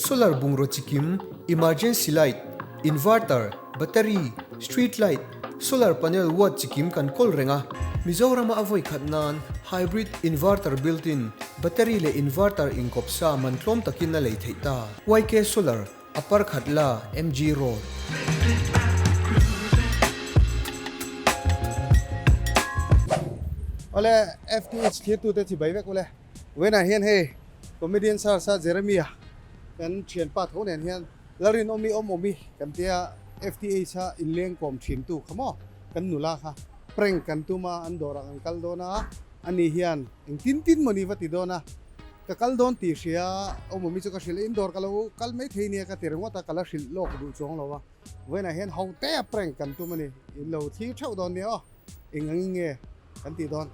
Solar bungraw chikim, emergency light, inverter, battery, street light, solar panel watt chikim kan kawl reng a. Mizorama a vawi khat nan hybrid inverter built-in, battery leh inverter inkawp sa man tlawm takin a lei theih ta. YK Solar, a par khat la, MG Road. Awle FTH thirtute chibai vek ule. Vawiinah hian hei comedian star sa Jeremia kan thianpa tho nen hian Lalrinawmi awm awmi kan tia FTH a inleng kawm thin tu kha maw kan nula kha prank kan tum a an dawrah kan kal dawn a ani hian engtin tin mawni va ti dawn a ka kal dawn tih hria awm awmi chu ka hrilh a in dawr ka lo kal mai thei nia ka ti ringawt a ka la hrilh lawk duh chuang lo a vawiinah hian ho te a prank kan tum a ni in lo thlir theuh dawn nia aw eng angin nge kan tih dawn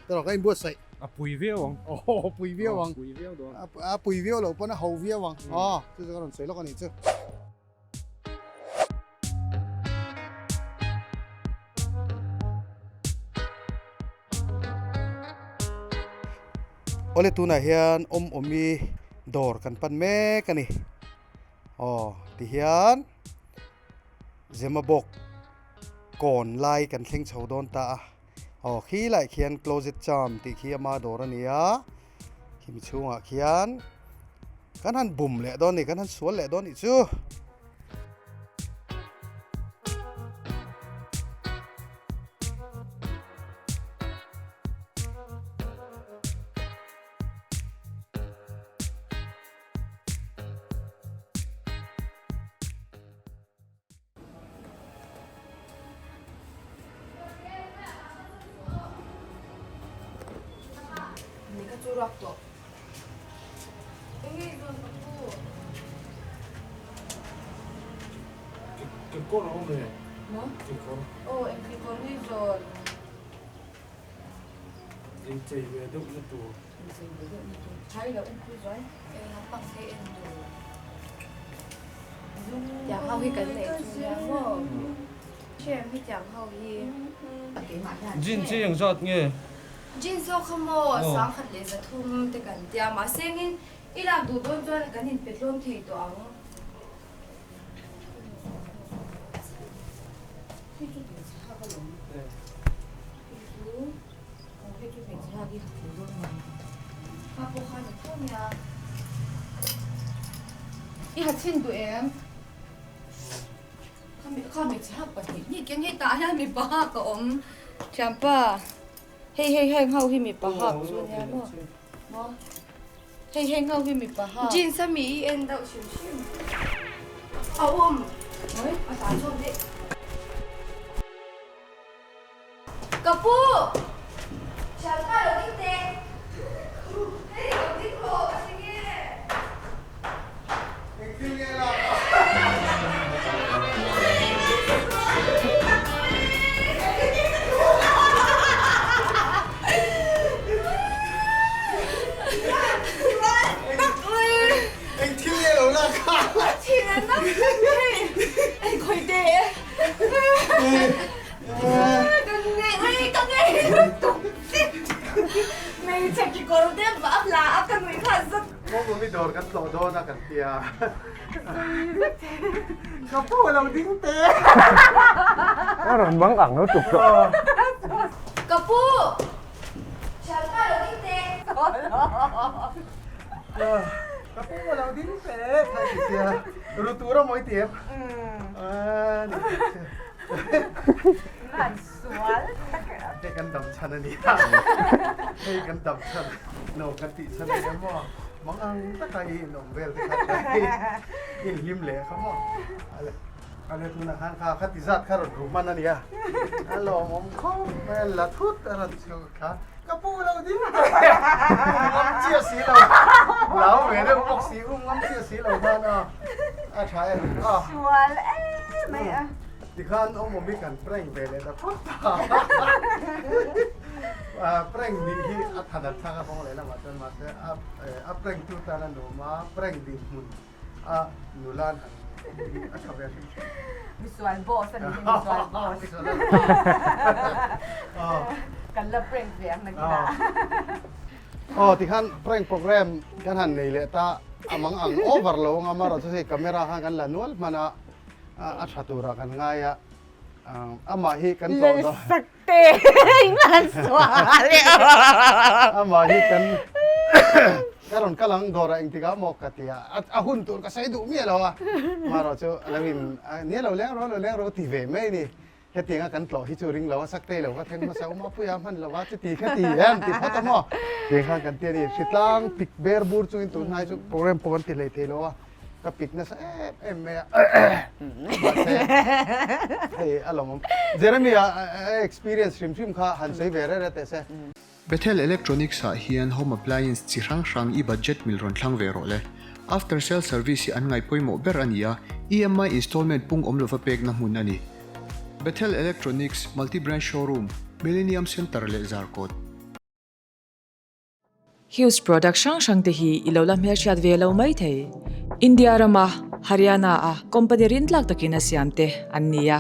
tawrh ka inbuatsaih. A pui viau ang. Aw a pui viau ang. Pui viau dawn. A pui viau loh pawn a ho viau ang. Aw chu chu ka rawn sawi lawk a nih chu. Awle tunah hian awm awmi dawr kan pan mek a ni. Aw tihian Zemabawk kawn lai kan thleng chho dawn ta a aw khi lai khian closet charm tih khi ama dawr a ni a khimi chhungah khian kan han bum leh dawn a ni kan han sual leh dawn a nih chu. Kekawr a awm e. Maw? Kekawr. Aw, eng kekawr nge zawn? Inchei ve deuh na tur. Inchei ve deuh na tur. Thai loh en pui zuai. Eng lampang te en tur. Tiang ho hi kan neih chu nia maw? Share hi tiang ho hi. Jeans hi engzat nge? Jeans zawk kha maw 1300 te kan tia mahse engin i lak duh dawn chuan kan inpe tlawm thei tawh ang. Hei chu hmeichhe hak alawm. Hei chu aw hei chu hmeichhe hak hi ha thei dawn mai. Kha pawh kha ni tho nia. I ha chhin duh em? Kha hmeichhe hak pahnih hnih keng hei tah hian mipa hak a awm. Thianpa hei hei heng ho hi mipa hak chu nia maw. Maw? Hei heng ho hi mipa ha. Jeans a mi i en deuh hrim hrim. A awm. Oi, a tlan chhuak daih. Ka pu! Thianpa lo ding teh. Hei lo ding rawh ka ti nge. Engtin nge lak a? Eng thil nge lo lak a? Mawmawmi dawr kan tlawh dawn a kan tia. Ka pu a lo ding te. A rawn bang ang lo tuk tawh. Ka pu! Thianpa lo ding te. Ka pu a lo ding te. Khai ti sia. Ru tur a mawi ti em? Nan sual tak e. Hei kan dam chhan a nia. Hei kan dam chhan. No kan tih chhan a nia maw. Mang ang taka i inawm vel te kha chuan hei inhlim leh kha maw. Ale ale tunah khan kha kha ti zat kha rawn ru hman a nia. A lawmawm khawp mai a la thut a rawn chhuak kha. Ka pu lo ding teh. Um ngam chiah si lo. Lau ve deuh bawk si um ngam chiah si lo khan a a tha em a. Sual em mai a. Tikhan awm awm hi kan prank ve leh ta phawt ta. Prank nih hi a than an thlak a kawng leh lamah chuan mahse a prank tu tan a nuam a, prank dinhmun a nula an han a tha ve hrim hrim. Misual boss a ni hi misual boss. Kan la prank ve ang nakinah. Aw tikhan prank program kan han nei leh ta. A mang ang over lo anga amaherawhchu hei camera khan kan la nual hman a, a tha turah kan ngai a, amah hi kan tlawh dawn. Lalsak te ingan sual e aw. Amah hi kan ka rawn kal ang dawrah engtikah maw ka ti a, a hun tur ka sawi duh miah lo a, amaherawhchu a lo in nia lo leng rawh lo leng rawh ti ve mai a ni. Hetianga kan tlawh hi chu ring lo a, Saktei lo ka thleng hmasa awm a, Puia hman lo a, chuti kha ti em ti phawt a maw? Tih khan kan ti a ni. Hritlang pik ber bur chungin tunhnai chu program pawh kan ti hlei thei lo a, ka pik nasa em em mai a. Mahse, hei a lawmawm. Jeremy a experience hrim hrim kha han sawi ve rere teh se. Bethel Electronics ah hian home appliance chi hrang hrang i budget mil rawn thlang ve rawh le. After sale service hi an ngaih pawimawh ber a ni a, EMI installment pung awm lova pekna hmun a ni. Bethel Electronics Multi Branch Showroom, Millennium Centre leh Zarkawt. Hughes product hrang hrang te hi i lo la hmelhriat ve lo mai thei. India rama Haryana a company rintlak takin a siam te an ni a.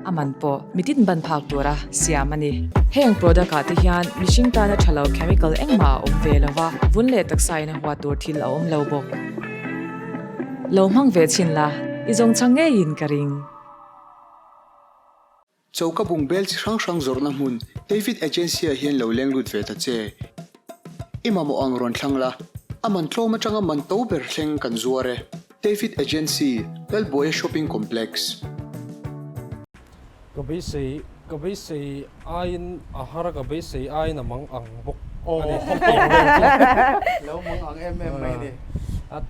A man pawh mitin ban phak tura siam a ni. Heng product ah te hian mihring tana tha lo chemical engmah a awm ve lo va, vun leh taksa in a huat tur thil a awm lo bawk. Lo hmang ve chhin la, i zawng chhang ngeiin ka ring. Choka bungbel chi hrang hrang zawrhna hmun David Agency ah hian lo leng lut ve ta che. I mamawh ang rawn thlang la, a man tlawm atanga man to ber thleng kan zuar e. David Agency, Lalbuaia Shopping Complex. Ka beisei, ka beisei aiin a har a, ka beisei aiin a mang ang bawk a ni. Lo mang ang em em mai a ni. A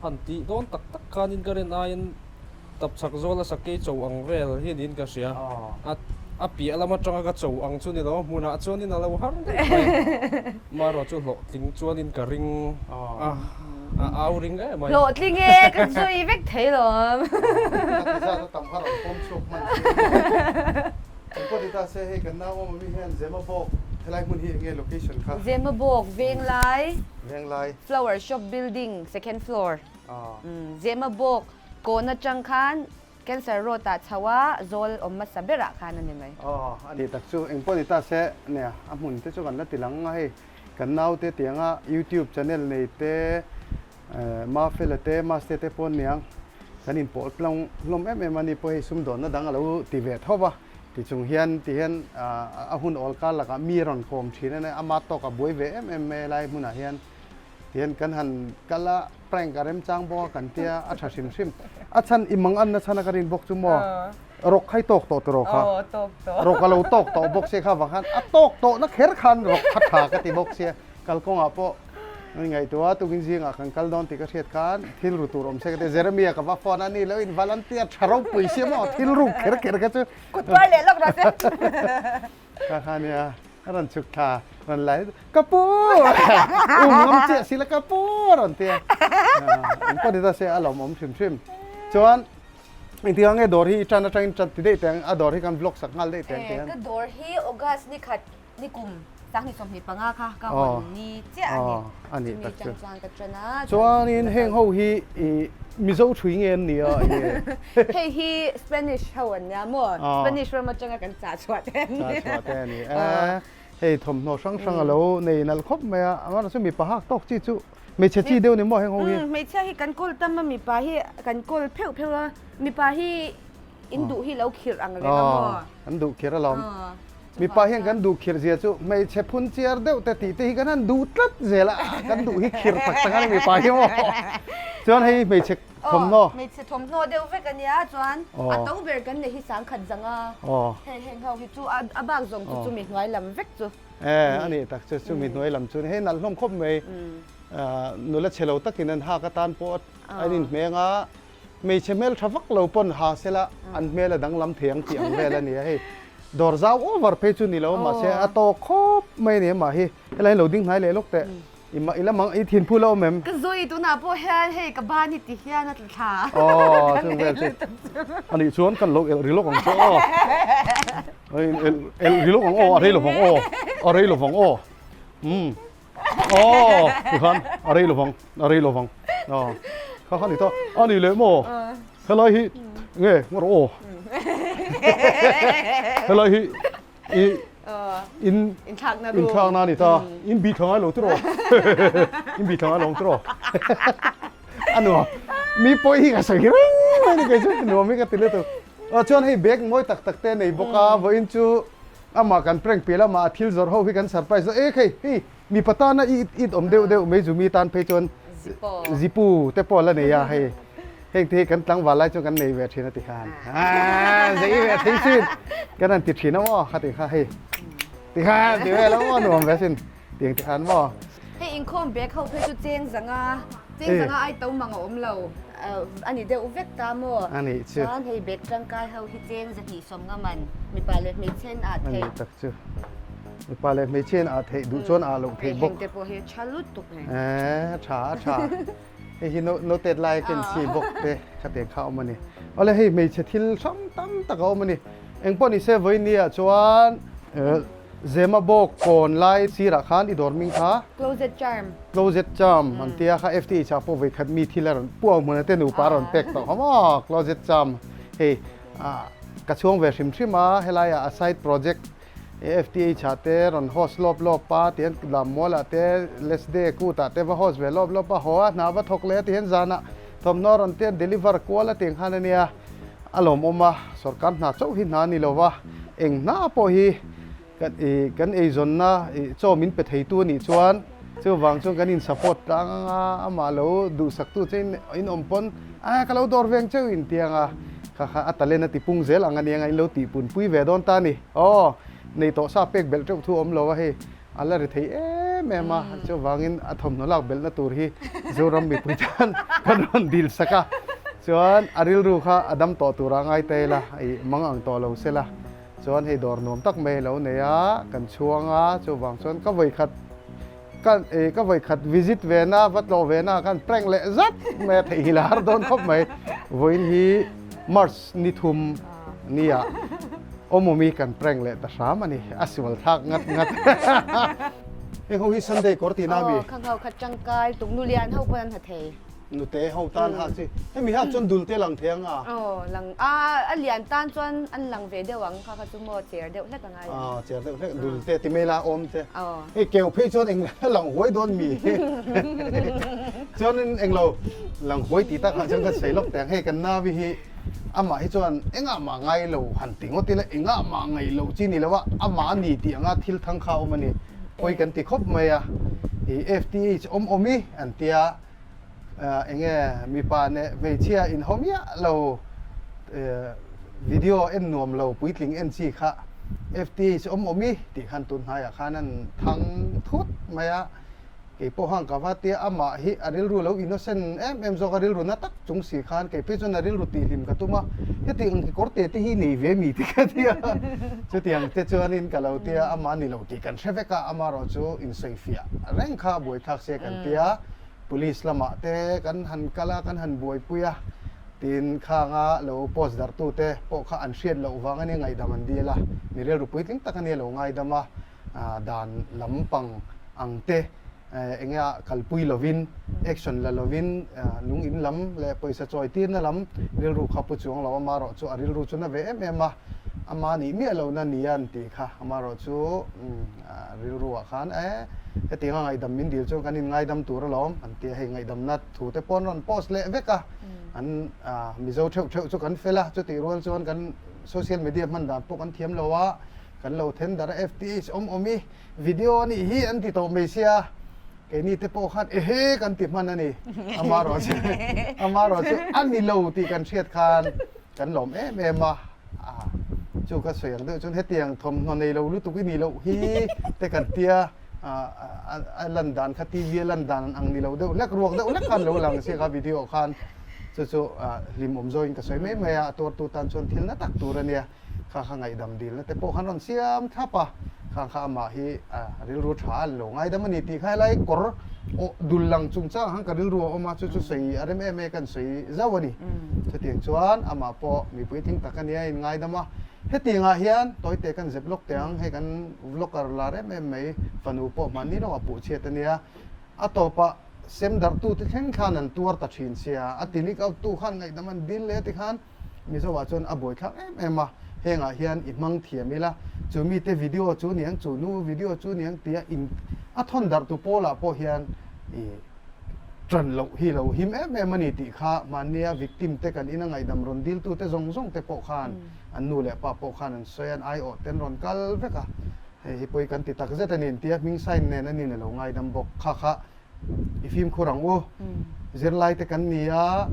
han tih dawn tak tak khanin ka rin aiin Tapchhak zawla sakei cho ang vel hi niin ka hria. A a piah lam atanga ka cho ang chu ni lo, hmunah chuanin a lo har daih mai. Marawh chu hlawhtling chuanin ka ring a, a au ring em mai. Hlawhtling e, ka zui vek thei lawm. Ka ti zat a tam kha rawn pawm chhuak hman si a ni. Kan pawh ti ta se hei kan nau awm ami hian Zemabawk helai hmun hi enge location kha? Zemabawk Venglai. Venglai. Flower shop building second floor. Zemabawk Kawn atang khan Cancer Road ah chho a, zawl awm hmasa berah khan a ni mai. Aw, a nih tak chu. Engpawh ni ta se, nia, a hmun te chu kan la ti lang a hei. Kan naute tianga YouTube channel nei te, Mafela te, Maste te pawh niang kan inpawh hlawm hlawm em em a ni pawh hei sumdawnna dang a lo ti ve tho va. Tichung hian ti hian a hun awl kar lakah mi a rawn kawm thin a nia, ama tawk a buai ve em em mai a lai hmunah hian. Tihian kan han kal a, prank a remchang bawk a kan tia, a tha hrim hrim. A chhan i mang anna chhan a ka rin bawk chu maw? Rawk kha i tawk tawh tawh kha. Rawk a lo tawk tawh bawk sia kha vang khan a tawk tawhna kher khan rawk kha tha ka ti bawk sia. Kalkawngah pawh ngaihtuah a, tukin zingah kan kal dawn tih ka hriat khan thil ru tur awm se ka ti. Jeremia ka va phone a, ni lo in volunteer tha ropui sia maw thil ruk kher kher kha chu. Kut tuar leh lawk rawh se. Ka kha nia a rawn chhuk thla rawn lai ka pu um ngam chiah si la ka pu a rawn ti a eng pawh ni ta se a lawmawm hrim hrim chuan engtik ah nge dawr hi i tan atangin tan ti daih teh ang a dawr hi kan vlog sak nghal daih teh ang tih ka dawr hi August ni khat ni kum sanghnih 25 kha ka hawn ni chiah a ni a ni tak chu chuan ka tan a chuanin heng ho hi i Mizo thui nge an nia hei hi Spanish ho an nia maw Spanish ram atanga kan chah chhuah te an ni. Chah chhuah te a ni e. Hei thawmhnaw hrang hrang a lo nei nalh khawp mai a, amaherawhchu chu mipa hak tawk chi chu hmeichhe chi deuh ni maw heng ho hi? Hmeichhia hi kan kawl tam a, mipa hi kan kawl pheuh pheuh a, mipa hi in duh hi lo khirh ang reng a maw? An duh khirh alawm. Mipa hian kan duh khirh zia chu hmeichhe phun chiar deuh te tih te hi kan han duh tlat zel a, kan duh hi khirh tak tak a ni mipa hi maw? Chuan hei hmeichhe Thawmhnaw. Aw, hmeichhe thawmhnaw deuh vek a nia chuan a to ber kan nei hi sangkhat zang a, hei heng ho hi chu a bak zawng chu chumi hnuai lam vek chu. E, a nih tak chu chumi hnuai lam chu hei nalh hlawm khawp mai. Nula chhe lo takin an hak atan pawh an inhmeng a, hmeichhe hmel tha vak lo pawn ha sela an hmel a danglam thei ang tih ang vel a ni a hei. Dawr zau over phei chu ni lo mahse a tawk khawp mai a ni amah hi. Helai lo ding hnai leh lawk teh. I mah i la mang i thin phu lo awm em? Ka zui tunah pawh hian hei ka ban hi ti hian a tla thla. Aw chu vel chu. Anih chuan kan lo elh ri lawk ang chu aw. Elh elh ri lawk ang aw a rei lovang aw. A rei lovang aw. Um. Aw tikhan a rei lovang a rei lovang. Aw kha kha ni ta ani leh maw helai hi nge ngawr aw. Helai hi i. In Inthlakna room. Inthlakna a ni ta. In bih thla ngai lo tiraw? In bih thla ngai lo ang tiraw? A nuam. Mi pawi hi ka sawi reng mai ni kei chu nuam hi ka ti lutuk. Aw chuan hei bag mawi tak tak te a nei bawk a, vawiin chu amah kan prank piah lamah a thil zawrh ho hi kan surprise a, e khei hei mipa tana i it awm deuh deuh mai chu mi tan phei chuan zipu te pawh la nei a hei heng te hi kan tlangval lai chuan kan nei ve thin a ti khan aa zei ve thei sin kan han ti thin a maw kha ti kha hei ti khan ti vel a maw nuam ve sin tiang ti khan maw. Hei inkhawm bag ho phei chu cheng zanga cheng zanga ai to mang a awm lo a ni deuh vek ta maw a nih chu chuan hei bag tangkai ho hi cheng zahnih sawm nga man mipa leh hmeichhe an ah theih a nih tak chu. Mipa leh hmeichhia in ah theih duh chuan ah loh theih bawk. Heng te pawh hi tha lutuk e. Eh tha a tha. Hei hi noted lai ken chi bawk te kha te kha awm a ni. Awle hei hmeichhe thil hrang tam tak a awm a ni. Engpawh ni se vawiin ah chuan Zema bawk kawn lai sirah khan i dawr hming kha. Closet charm. Closet charm an tia kha FTH ah pawh vawikhat mi thil a rawn puau hmun a te nupa a rawn pek tawh kha maw closet charm hei ka chhuang ve hrim hrim a helaiah a side project AFTH ah te rawn host lawp lawp a tihian Lammual ah te Les Day kut ah te va host ve lawp lawp a haw a hna va thawk leh a tihian zanah thawmhnaw rawn te deliver kual a tih ang khan a nia a lawmawm a sorkar hna chauh hi hna a ni lo va eng hna pawh hi kan ih kan eizawnna ih chaw min pe thei tu a nih chuan chuvang chuan kan in support tlang anga amah lo duhsak tu che in awm pawn a ka lo dawr veng cheu in tiang a kha kha a talent a ti pung zel ang a nia in lo tih pun pui ve dawn ta a ni. Aw, nei tawh sa pek belh teuh thu a awm lo a hei, a la ri thei em em a, chuvangin a thawmhnaw lak belhna tur hi Zoram mipui tan kan rawn dil sak a, chuan a rilru kha a dam tawh tura ngai ta ila, ih mang ang tawh lo se la, chuan hei dawr nuam tak mai a lo nei a, kan chhuang a, chuvang chuan ka vawikhat ka ih ka vawikhat visit ve na va tlawh ve na khan prank leh zat mai a theihnghilh a har dawn khawp mai, vawiin hi March ni thum nia awmawmi kan prank leh ta hram a ni a sual thlak ngat ngat heng ho hi Sunday kawr tihna a mi Aw khang ho kha tangkai tuk nulian ho pawn an ha thei nute ho tan ha chi hemi hak chuan dul te lang thei ang a Aw lang a a lian tan chuan an lang ve deuh ang kha kha chu maw cher deuh hlek a ngai ang cher deuh hlek dul te ti mai la awm te hei keu phei chuan eng lang huai dawn mi chuanin englo lang huai tih takah chuan ka sawi lawk teh ang hei kan navi hi Amah hi chuan engah mah ngai lo han ti ngawt ila, engah mah ngaih loh chi ni lo a, amah a ni tih anga thil thang kha a awm a ni. Pawi kan ti khawp mai a, i FTH awm awm i an tia, eng nge mipa neh hmeichhia inhaw miah lo video en nuam lo puitling en chi kha FTH awm awm i tih khan tun hnaiah khan an thang thut mai a. Kei pawh khan ka va tia amah hi a rilru lo innocent em em zawk a rilru na tak chung si khan kei phei chuan a rilru tihhlim ka tum a, heti ang kekawr te te hi nei ve mi ti ka tia chutiang te chuanin ka lo tia amah ni lo tih kan hre vek a, amaherawh chu insawifiah reng kha buaithlak se kan tia police lamah te kan han kal a kan han buaipui a tin khanga lo post darh tu te pawh kha an hriat loh vang a nia ngaihdam an dil a, mi rilru puitling tak a nia lo ngaidam a. Dan lampang ang te eng nge ah kalpui lovin action la lovin lung in lam leh pawisa chawi tirna lam rilru kha pu chuang lo amaherawh chu a rilru chu na ve em em a, ama nih miah lohna nia an tih kha amaherawh chu rilru ah khan e hetianga ngaihdam min dil chuan kan in ngaidam tur alawm an tia hei ngaihdamna thu te pawh an rawn post leh vek a an Mizo theuh theuh chu kan fel a chutih rual chuan kan social media hman dan pawh kan thiam lo a. Kan lo then dar a FTH awm awm i video a nih hi an ti tawh mai sia, keini te pawh khan ehe kan ti hman a ni. Amaherawh chu amaherawh chu a ni lo tih kan hriat khan kan lawm em em a, chu ka sawi ang deuh chuan hetiang thawmhnaw nei lo lutuk i nih loh hi te kan tia, a lan dan kha TV a lan dan ang ni lo deuh hlek ruak deuh hlek khan lo lang sia kha video khan chu chu hlimawm zawhin ka sawi mai mai a, a tuartu tan chuan thil na tak tur a nia. Kha kha ngaihdam dilna te pawh khan rawn siam thlap a, kha kha amah hi rilru tha a lo ngaidam a ni tih kha helai kawr awh dul lang chungchang khan ka rilru a awm a, chu chu sawi a rem em em kan sawi zauh a ni. Chutiang chuan amah pawh mipui thing tak a nia a inngaidam a, hetiangah hian tawite kan zep lawk teh ang, hei kan vlogger lar em em mai fanu pawh hmanni lawngah puh chhiat a nia, a tawpah sem darhtute thleng khan an tuar ta thin sia, a ti leak out tu khan ngaihdam an dil leh a ti khan, Mizoah chuan a buaithlak em em a, Hengah hian i hmang thiam ila, chu mite video chu niang, chu nu video chu niang tia in a thawn darh tu pawlah pawh hian i ṭan loh hi lo him em em a ni tih kha mahnia victim te kan ina ngaihdam rawn dil tu te zawng zawng te pawh khan an nu leh pa pawh khan an sawi a, an aiawh te an rawn kal vek a, hei hi pawi kan ti tak zet a ni tia hming sign nen a ni lo ngaidam bawk kha kha i fimkhur ang u. Zirlai te kan ni a,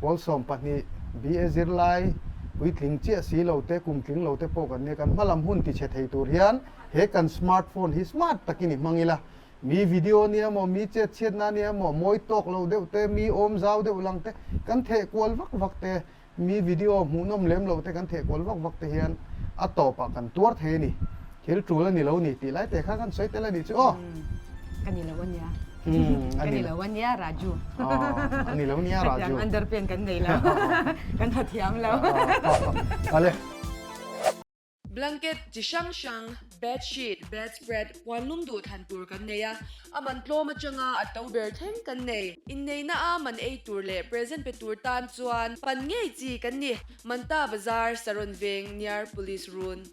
pawl 12 BA zirlai puitling chiah si lo te, kum tling lo te pawh kan nia, kan hmalam hun tichhe thei tur hian he kan smartphone hi smart takin i hmang ila, mi video nia maw, mi chet chhiatna nia maw, mawi tawk lo deuh te, mi awm zau deuh lang te, kan theh kual vak vak te, Mi video hmuhnawm lem lo te kan theh kual vak vak te hian a tawpah kan tuar thei a ni. Thil tul a ni lo ni tih lai te kha kan sawi tel a nih chu aw. Ka ni lo a nia. Ka ni lo a nia Raju. A ni lo nia Raju. Hetiang underpant kan nei lo. Kan ha thiam lo. Ale. Blanket chi hrang hrang, bed sheet, bed spread, puan lum duh than tur kan nei a, a man tlawm atanga a to ber thleng kan nei. Inneihna a man ei tur leh present pe tur tan chuan pan ngei chi kan ni. Manta Bazar, Saron Veng, near Police Run.